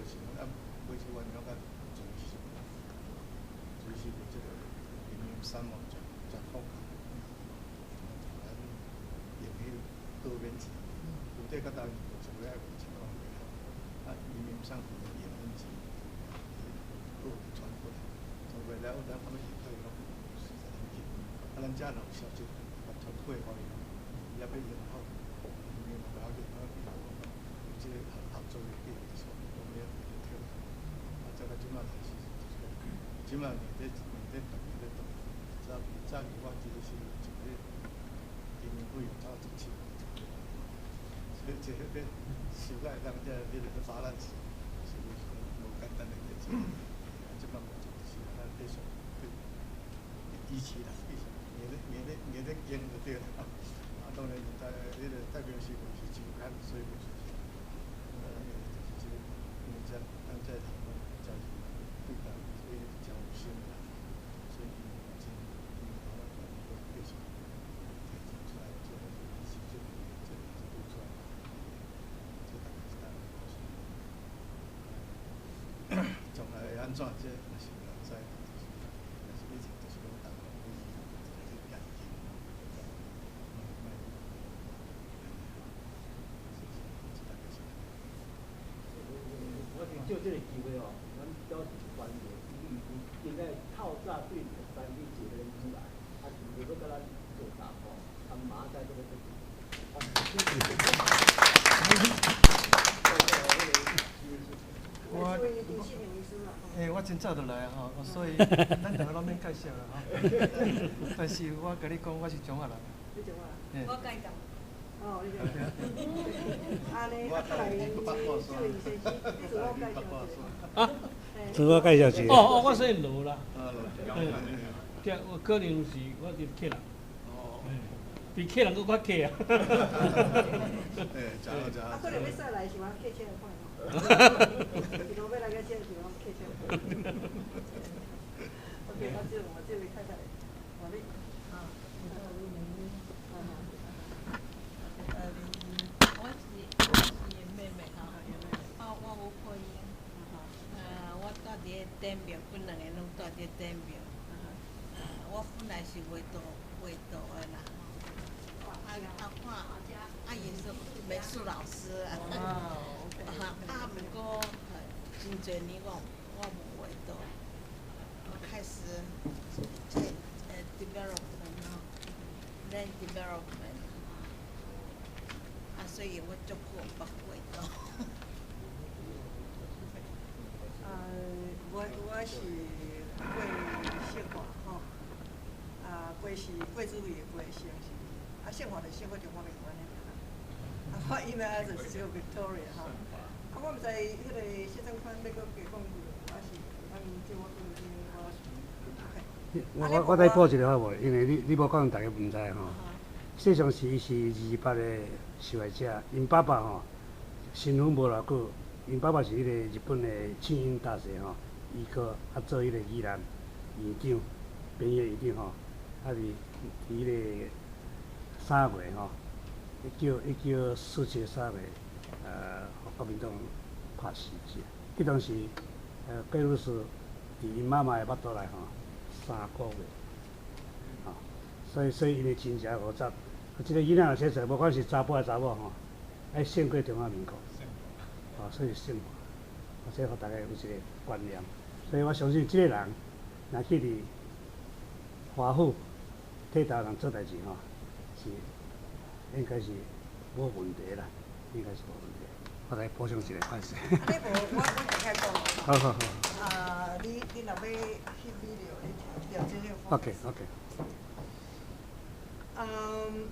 是講啊，買這阮感覺隨時隨時有這個營養三哦，食食好較，咱用彼倒免錢，有底較當一個愛5000塊，啊，營養三份用免錢，倒傳過來，傳過來了後，咱啥物營養攏實在很緊，啊，咱遮若有消息，傳過互伊，伊也欲用好，營養嘛不要緊，啊，有這個合作的計劃，就是講我們也對啊，這個這馬來是就是講，這馬硬在硬在動，硬在動，早早期我其實是一個月營養費用差不多1000塊，所以這個修改當這迄個 balance 是無簡單的代誌。啊，這馬目前就是咱繼續對支持啦，支持，硬咧硬咧硬咧經就對啦。啊，當然在迄個太平新聞是周刊，所以無是，就是這個，因為這咱這人攏真是對台所以真有心啦，所以真因為我繼續提出來做是這個這個這出來，這大概是咱的故事。將來會按怎，這嘛是無人知，就是，但是以前就是講逐個攏去研究，莫這大概是。我想借這個機會哦，咱表示歡迎，因為伊應該透早對台灣去坐個機來，啊，是袂閣佮咱做答吼，啊，明仔載閣欲閣。我，欸，我真早就來啊吼，所以咱兩個攏免介紹啦吼。但是我共你講，我是彰化人。你彰化人？我介紹。哦，你按呢，啊，過來，這位先生，你自我介紹一下。啊？自我介紹一下。哦哦，我姓羅啦。對，我可能是我是客人。哦。比客人閣較客啊。欸，真好真好。啊，可能欲駛來是往客車來看吼。是講欲來遮是往客車。OK，啊，這我這位太太，我你。啊。我是妹妹吼，啊，我無配音，我住佇個頂廟，阮兩個攏住佇個頂廟。我本來是畫圖畫圖的啦，啊啊看，啊伊是美術老師啊，啊，毋過真濟年我無畫圖，我開始這development 吼，land development。啊，所以我足久毋捌畫圖。啊，我是郭秀華吼，啊，郭是郭子偉的郭，姓是，啊，姓華就姓過中華民國按呢爾啦。啊，我 email address 叫 Victoria 吼。啊，我毋知彼個謝振寬欲閣加講幾句，還是咱這我我是 OK。我再補一個好無？因為你無講，大家毋知吼。實際上是伊是228個受害者，𪜶爸爸吼身份無偌久，𪜶爸爸是彼個日本的慶應大學吼醫科，啊做彼個宜蘭院長，邊個院長吼，啊佇彼個3月吼，19473月，予國民黨拍死去。彼當時，郭女士佇𪜶媽媽的腹肚內吼3個月，吼，所以𪜶的親情五十，啊，這個囡仔若生出來，無管是查埔抑查某吼，愛勝過中華民國，吼，所以姓華，啊，這予大家有一個觀念。所以我相信這個人，若去佇華府替台灣人做代誌吼，是應該是無問題啦，應該是無問題。我來補充一下，歹勢。啊，你無，我大概講。好好好。啊，你若欲翕 video，你調這個。 OK OK。嗯。